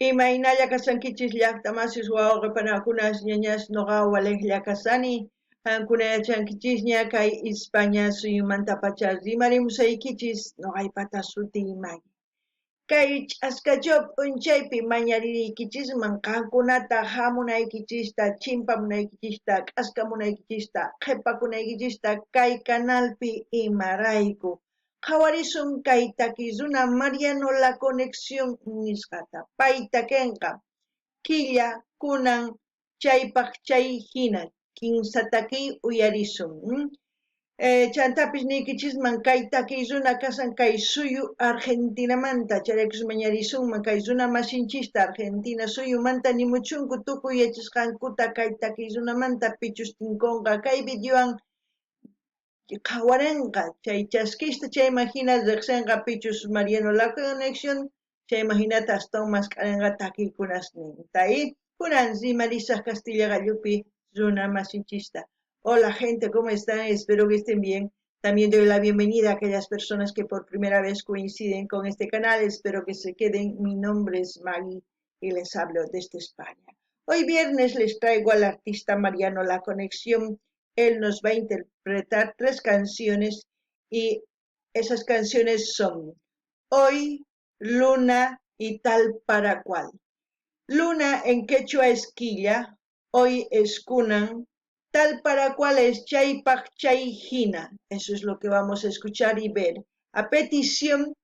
Imaynalla kashankichis llaqta masis wawqe panakunas ñañas noqa walejlla kasani qankuna yachankichisña kay Ispaña suyumantapacha rimarimusaykichis noqaypata sutiy Maggie. Kay ch'askachaw p'unchaypi mañaririykichisman qankunata hamunaykichista, chimpamunaykichista, k'askamunaykichista, qhepakunaykichista kay canalpi imarayku. Qhawarisun kay takiy runa Mariano La Conexión nisqata. Pay takenqa killa, kunan, chaypaj chay jina. Kinsa takiy uyarisun. Chantapis niykichisman kay takiy runa kashan kay suyu Argentinamanta, chayraykus mañarisunman kay runa masinchista Argentina suyumanta nimuchunku tukuy yachasqankuta kay takiy runamanta pichus tinkonqa kay videowan qhawarenqa chay chaskista chayman jina rejsenqa pichus Mariano La Conexión chayman jinata astawan mask'arenqa takiykunasninta. Kunan rimarisaj Castilla qallupi runa masinchista. Hola gente, ¿cómo están? Espero que estén bien. También doy la bienvenida a aquellas personas que por primera vez coinciden con este canal. Espero que se queden. Mi nombre es Maggie y les hablo desde España. Hoy viernes les traigo al artista Mariano La Conexión. Él nos va a interpretar tres canciones y esas canciones son Hoy, Luna y Tal para Cual. Luna en quechua es quilla, hoy es kunan, tal para cual es chaypaj chay jina. Eso es lo que vamos a escuchar y ver a petición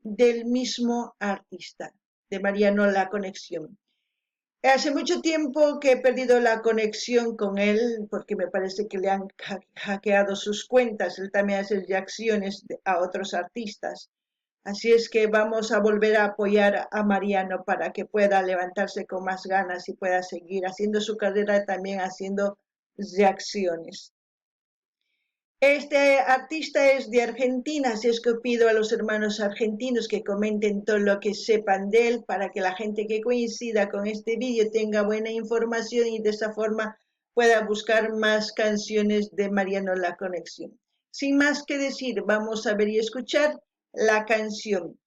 del mismo artista, de Mariano La Conexión. Hace mucho tiempo que he perdido la conexión con él porque me parece que le han hackeado sus cuentas. Él también hace reacciones a otros artistas. Así es que vamos a volver a apoyar a Mariano para que pueda levantarse con más ganas y pueda seguir haciendo su carrera también haciendo reacciones. Este artista es de Argentina, así es que pido a los hermanos argentinos que comenten todo lo que sepan de él para que la gente que coincida con este vídeo tenga buena información y de esa forma pueda buscar más canciones de Mariano La Conexión. Sin más que decir, vamos a ver y escuchar la canción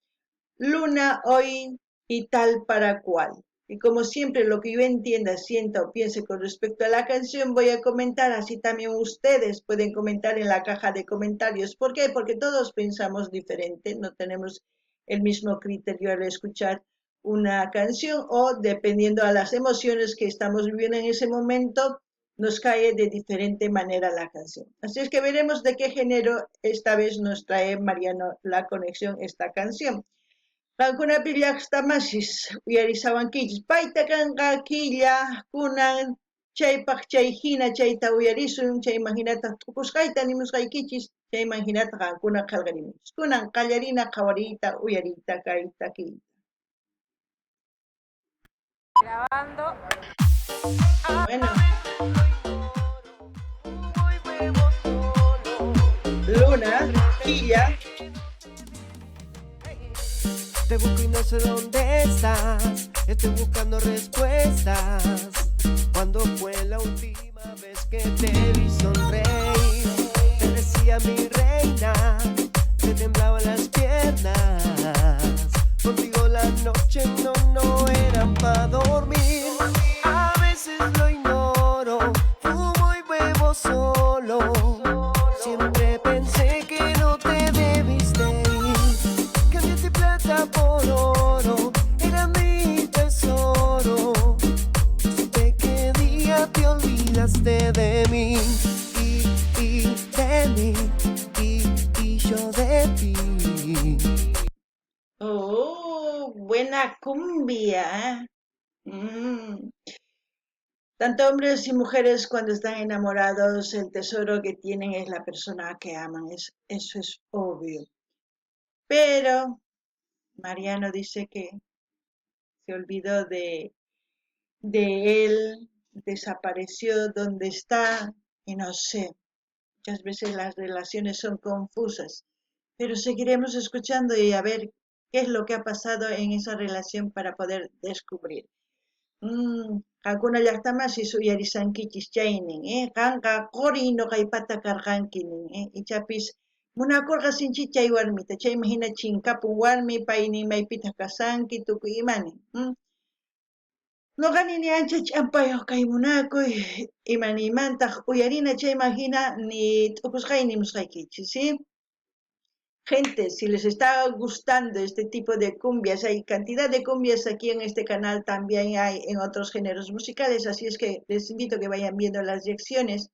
Luna hoy y tal para cual. Y como siempre, lo que yo entienda, sienta o piense con respecto a la canción, voy a comentar, así también ustedes pueden comentar en la caja de comentarios. ¿Por qué? Porque todos pensamos diferente, no tenemos el mismo criterio al escuchar una canción o dependiendo a las emociones que estamos viviendo en ese momento, nos cae de diferente manera la canción. Así es que veremos de qué género esta vez nos trae Mariano La Conexión esta canción. Qankunapi llaqta masis uyarisawankichis payta kanqa killa kunan chaypaj chay jina chayta uyarisun chayman jinataq t'ukusqayta nimusqaykichis chayman jinataq qankuna qhalqarimunchis. Kunan qallarina qhawariyta uyariyta kay takiyta. Grabando. Bueno. Luna, quilla. Te busco y no sé dónde estás. Estoy buscando respuestas. ¿Cuándo fue la última vez que te vi sonreír? Te decía mi reina, te temblaban las piernas. Contigo la noche no, no era pa' dormir. A veces lo ignoro, fumo y bebo solo. Siempre pensé que no te debiste ir. Cambiaste plata por oro, era mi tesoro. Supe qué día te olvidaste de mí y de mí y yo de ti. Oh, buena cumbia, ¿eh? Tanto hombres y mujeres cuando están enamorados, el tesoro que tienen es la persona que aman, eso es obvio. Pero Mariano dice que se olvidó de él, desapareció, dónde está, y no sé. Muchas veces las relaciones son confusas, pero seguiremos escuchando y a ver qué es lo que ha pasado en esa relación para poder descubrir. Qankuna llaqta masis uyarisankichis chaynin, eh? Qanqa qori noqaypata karqanki nin, eh? Ichapis munakurqa sinchi chay warmita, chayman hina chinkapun warmi, paynin maypitaq kasanki, tukuy imanin. Noqa nini ancha ch'ampayoj kay munakuy, ima niymantaq uyarina chayman hina ni t'ukusqay nimusqaykichis, ¿sí? Gente, si les está gustando este tipo de cumbias, hay cantidad de cumbias aquí en este canal, también hay en otros géneros musicales, así es que les invito a que vayan viendo las reacciones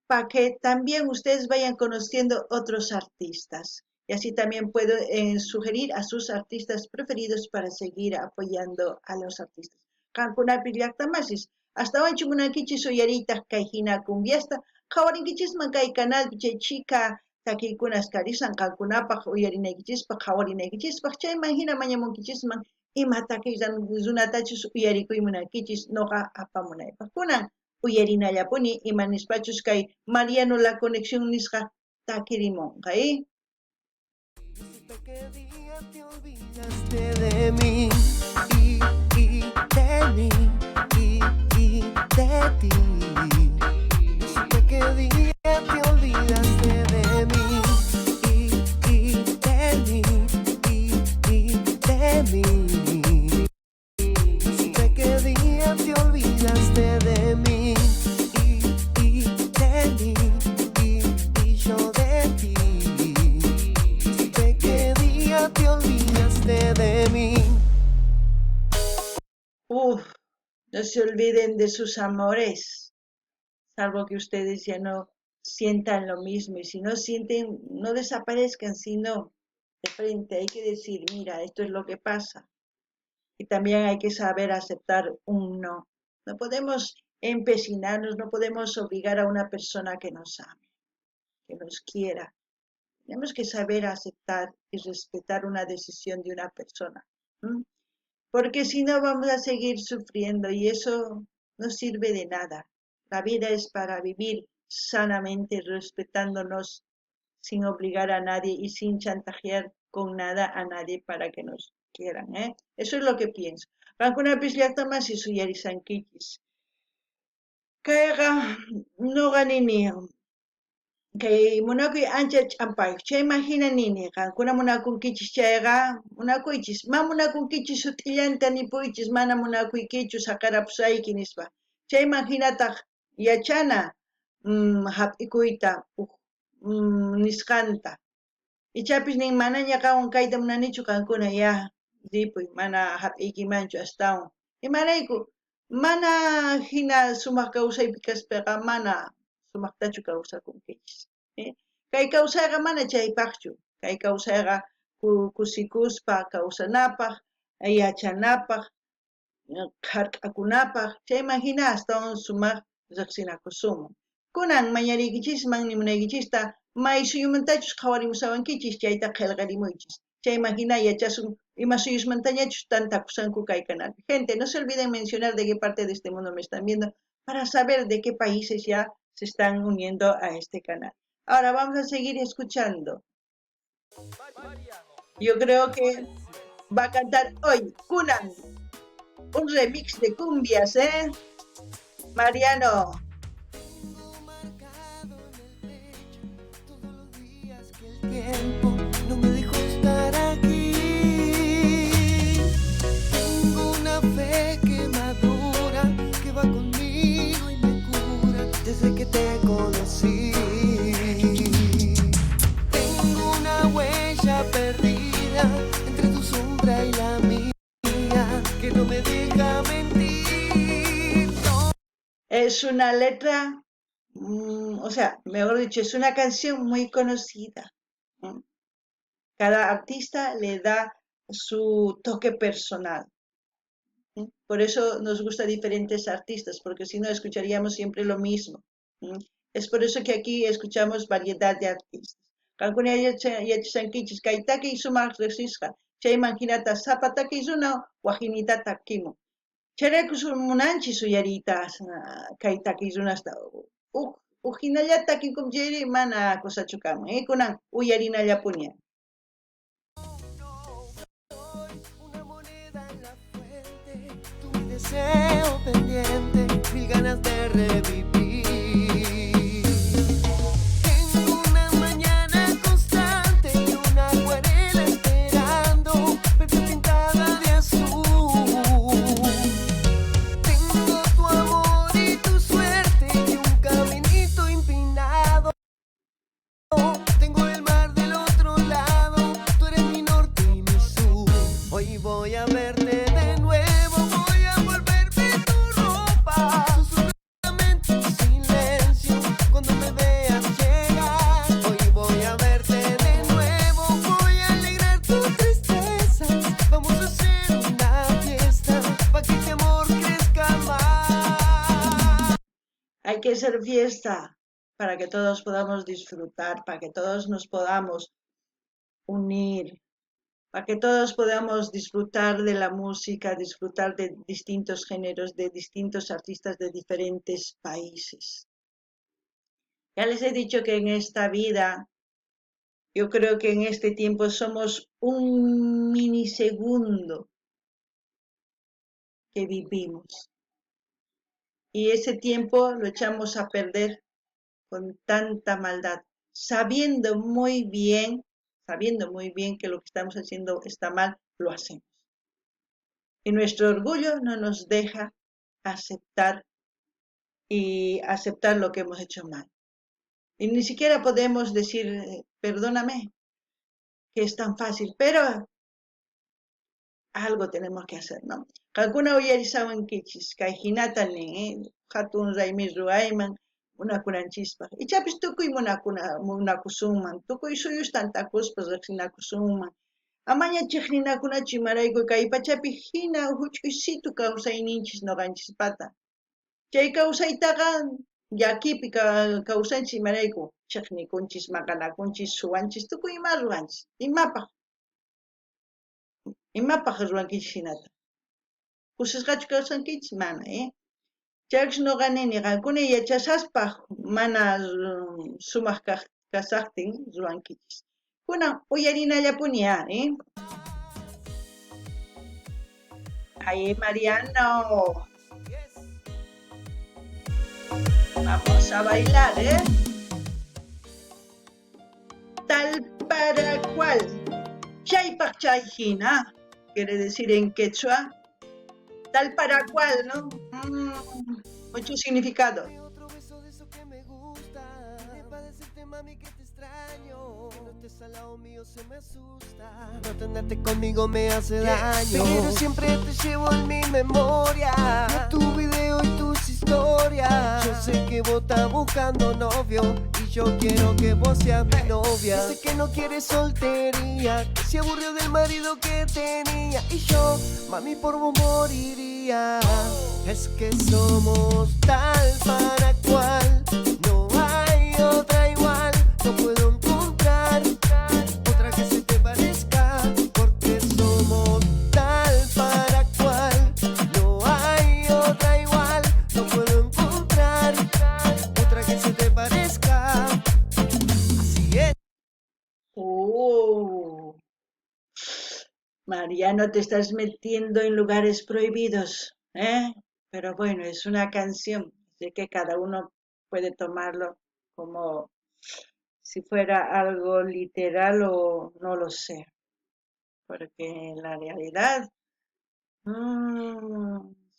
para que también ustedes vayan conociendo otros artistas. Y así también puedo sugerir a sus artistas preferidos para seguir apoyando a los artistas. Qankunapi llaqtamasis, astawanchu munankichis uyariytaq kay hina cumbiasta, qhawarinkichisman kay canalpi chay chika takiykunas karisan qankunapaq uyarinaykichispaq, qhawarinaykichispaq, chayman hina mañamunkichisman ima takiy runatachus uyarikuy munankichis noqa apamunaypaq. Kunan uyarinallapuni ima nispachus kay Mariano La Conexión nisqa takirimunqa, ¿eh? Supe qué día te olvidaste de mí y de mí y de ti. No supe qué día te olvidaste de mí y de mí y de mí. No supe qué día te olvidaste de mí y de mí y yo de ti. No supe qué día te olvidaste de mí. Uf, no se olviden de sus amores, salvo que ustedes ya no sientan lo mismo. Y si no sienten, no desaparezcan, sino de frente. Hay que decir, mira, esto es lo que pasa. Y también hay que saber aceptar un no. No podemos empecinarnos, no podemos obligar a una persona que nos ame, que nos quiera. Tenemos que saber aceptar y respetar una decisión de una persona, ¿m? Porque si no vamos a seguir sufriendo y eso no sirve de nada. La vida es para vivir sanamente, respetándonos, sin obligar a nadie y sin chantajear con nada a nadie para que nos quieran, ¿eh? Eso es lo que pienso. Qankunapis llaqtamasis uyarisankichis. Kayqa noqa nini kay munakuy ancha ch'ampayuq. Chayman hina nini qankuna munakunkichis chayqa munakuychis. Ma munakunkichis sut'illanta nipuychis mana munakuykichu saqarapusayki nispa. Chayman hinataq yachana hap'ikuyta uj nisqanta. Ichapis nin manaña qanwan kayta munanichu qankuna ya ripuy mana hap'iykimanchu astawan. Imarayku mana hina sumaq kawsaypi kaspaqa mana sumaqtachu kawsakunkichis. Kay kawsayqa mana chaypaqchu. Kay kawsayqa kusikuspa kawsanapaq, yachanapaq, hark'akunapaq, chayman hina astawan sumaq riqsinakusunman. Kunan mañariykichisman nimunaykichista may suyumantachus qhawarimusawankichis chayta qillqarimuychis. Chayman hina yachasun ima suyusmantañachus tantakusanku kay canalpi. Gente, no se olviden mencionar de qué parte de este mundo me están viendo para saber de qué países ya se están uniendo a este canal. Ahora vamos a seguir escuchando. Yo creo que va a cantar hoy Kunan, un remix de cumbias, ¿eh? Mariano. Tengo marcado en el pecho todos los días que el tiempo no me dejó estar aquí. Tengo una fe que madura, que va conmigo y me cura desde que te conocí. Tengo una huella perdida entre tu sombra y la mía que no me deja mentir. No. Es una letra, o sea, mejor dicho, es una canción muy conocida. Cada artista le da su toque personal. Por eso nos gusta diferentes artistas, porque si no escucharíamos siempre lo mismo. Es por eso que aquí escuchamos variedad de artistas. Qankuna yachashankichis kay takiy sumaq riqsisqa, chayman hinata sapa takiy runa wajinita takimun. Chayrayku munanchis uyariyta kay takiy runasta. Uj hinallata takinkum chayri mana kusachu kanman, kunan uyarinallapuni. Una moneda en la fuente, tu deseo pendiente, mil ganas de revivir. Tengo una mañana constante y una acuarela esperando, verte pintada de azul. Hay que hacer fiesta para que todos podamos disfrutar, para que todos nos podamos unir, para que todos podamos disfrutar de la música, disfrutar de distintos géneros, de distintos artistas de diferentes países. Ya les he dicho que en esta vida, yo creo que en este tiempo somos un minisegundo que vivimos. Y ese tiempo lo echamos a perder con tanta maldad, sabiendo muy bien que lo que estamos haciendo está mal, lo hacemos. Y nuestro orgullo no nos deja aceptar y aceptar lo que hemos hecho mal. Y ni siquiera podemos decir, perdóname, que es tan fácil, pero algo tenemos que hacer, ¿no? Qankuna uyarishawankichis kay jinata nin, jatun raymi ruwayman munakunanchispaj. Ichapis tukuy munakusunman, tukuy suyus tantakuspa riqsinakusunman. Amaña chiqninakunachu imarayku kay pachapi hina huch'uysitu kawsayninchis noqanchispata. Chay kawsaytaqa llakipi kawsanchis imarayku chiqnikunchis, maqanakunchis, suwanchis, tukuy ima ruwanchis. Imapaj? Imapaj ruwankichis hinata? Kusisqachu kawsankichis? Mana, eh? Chaypis noqa nini qankuna yachashaspaj mana sumaq kasaqtin ruwankichis. Kunan uyarinallapuni ah, eh? Ahí, Mariano. Vamos a bailar, ¿eh? Tal para cual. Chaypaj chay hina, quiere decir en quechua. Tal para cual, ¿no? Mucho significado. Otro beso de eso que me gusta. Pa' decirte, mami, que te extraño. Que no estés al lado mío se me asusta. No tenerte conmigo me hace daño. Pero siempre te llevo en mi memoria. Tu video y tus historias. Yo sé que vos estás buscando novio y yo quiero que vos seas mi novia. Dice que no quiere soltería, que se aburrió del marido que tenía. Y yo, mami, por vos moriría. Es que somos tal para cual, no hay otra igual. No puedo encontrar otra que se te parezca, porque somos tal para cual, no hay otra igual. No puedo encontrar otra que se te parezca. Así es. Oh. Mariano, te estás metiendo en lugares prohibidos, ¿eh? Pero bueno, es una canción, así que cada uno puede tomarlo como si fuera algo literal o no lo sé. Porque en la realidad,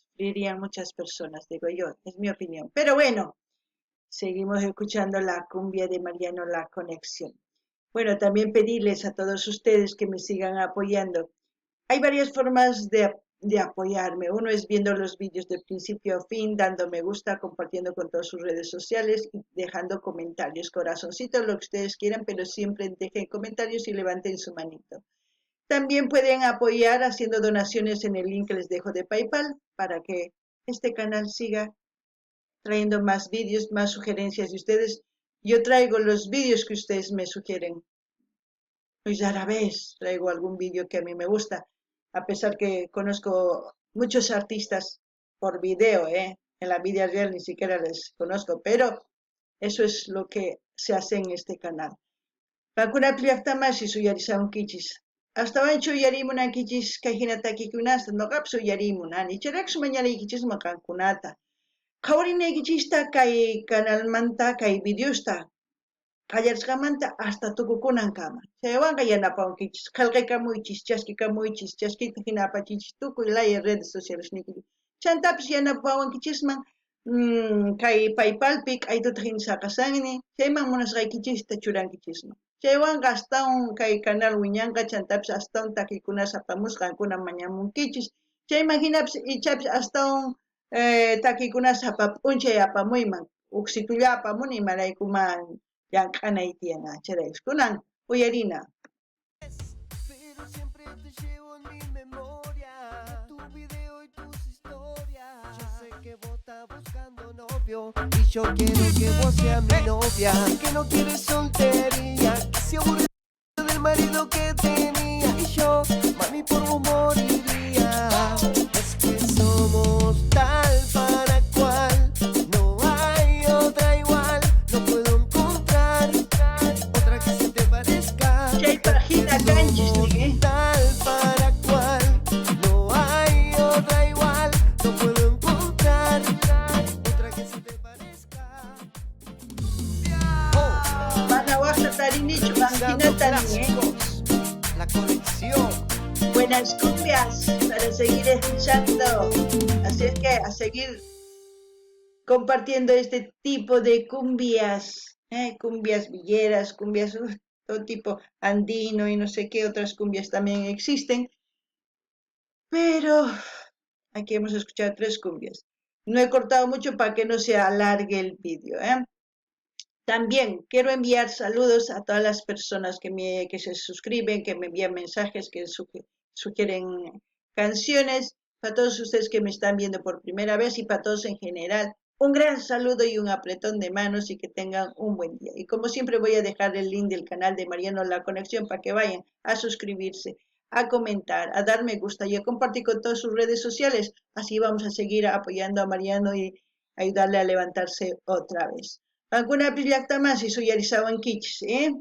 sufrirían muchas personas, digo yo, es mi opinión. Pero bueno, seguimos escuchando la cumbia de Mariano, La Conexión. Bueno, también pedirles a todos ustedes que me sigan apoyando. Hay varias formas de apoyarme. Uno es viendo los vídeos de principio a fin, dando me gusta, compartiendo con todas sus redes sociales y dejando comentarios, corazoncitos, lo que ustedes quieran, pero siempre dejen comentarios y levanten su manito. También pueden apoyar haciendo donaciones en el link que les dejo de PayPal para que este canal siga trayendo más vídeos, más sugerencias de ustedes. Yo traigo los vídeos que ustedes me sugieren. Muy rara vez traigo algún vídeo que a mí me gusta, a pesar que conozco muchos artistas por video, En la vida real ni siquiera les conozco, pero eso es lo que se hace en este canal. Qankuna llaqtamasis suyarisawankichis. Astawanchu uyarimunankichis kay hina takikunasta, noqapis uyarimunani. Chayraykus mañanaykichisman qankunata. Qhawarinaykichista kay canalmanta, kay videosta, qallarisqanmanta hasta tukukunankama. Chaywanqa yanapawankichis, qillqaykamuychis, chaskikamuychis, chaskita hina apachinchis tukuy laya redes sociales niykichis. Chantapis yanapawankichisman kay PayPalpi k'aytuta hina saqasani, chayman munasqaykichista churankichisman. Chaywanqa astawan kay canal wiñanqa, chantapis astawan takiykunas apamusqa qankuna mañamunkichis. Chayman hinapis ichapis astawan takiykunas sapa p'unchay apamuyman. Uksitulla apamuni imaraykuman llank'anay tiyan, chayraykus. Kunan uyarina. Pero siempre te llevo en mi memoria, tu video y tus historias. Yo sé que vos estás buscando novio. novio. Y yo quiero que vos seas mi novia. Que no quiere soltería, que se aburrió del marido que tenía. Y yo, mami, por vos moriría. Es que somos tal para cual, no hay otra igual. No puedo encontrar otra que se te parezca. Chaypaj jina kanchis Somos nin, ¿eh? tal para cual, no hay otra igual. No puedo encontrar otra que se te parezca. Oh, Mana wajta tarinichu qan revisando jinata nin, ¿eh? clásicos, la conexión. Buenas cumbias para seguir escuchando. Así es que a seguir compartiendo este tipo de cumbias, ¿eh? Cumbias villeras, cumbias, todo tipo andino y no sé qué otras cumbias también existen. Pero aquí hemos escuchado 3 cumbias. No he cortado mucho para que no se alargue el vídeo, ¿eh? También quiero enviar saludos a todas las personas que se suscriben, que me envían mensajes, que sugieren canciones. Para todos ustedes que me están viendo por primera vez y para todos en general, un gran saludo y un apretón de manos y que tengan un buen día. Y como siempre voy a dejar el link del canal de Mariano La Conexión para que vayan a suscribirse, a comentar, a dar me gusta y a compartir con todas sus redes sociales. Así vamos a seguir apoyando a Mariano y ayudarle a levantarse otra vez. Qankunapis llaqtamasi suyarisawankichis, ¿eh?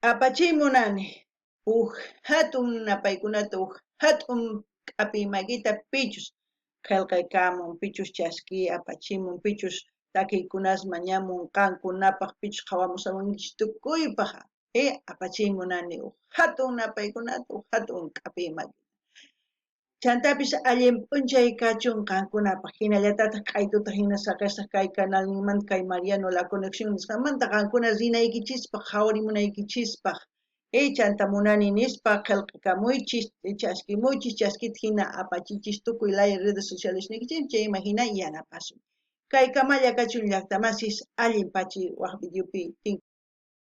Apachimunani uj hatun napaykunata, uj hatun k'apimaykita pichus qhelqaykamun, pichus chaski apachimun, pichus takiykunas mañamun qankunapaj, pichus qhawamusawankichis tukuypaj, ¿eh? Apachimunani uj hatun napaykunata, uj hatun k'apimaykita. Chantapis allin p'unchay kachun qankunapaj, hinallatataj q'aytuta hina saqesaj kay canalninmanta, kay Mariano La Conexión nisqanmanta qankuna rinaykichispaj, qhawarimunaykichispaj. Chanta munani nispa qhelqakamuychis, chaskimuychis, chaskita hina apachichis tukuy laya redes sociales niykichis, chayman hina yanapasun. Kay kamalla kachun llaqtamasis, allin pachi waj videopi.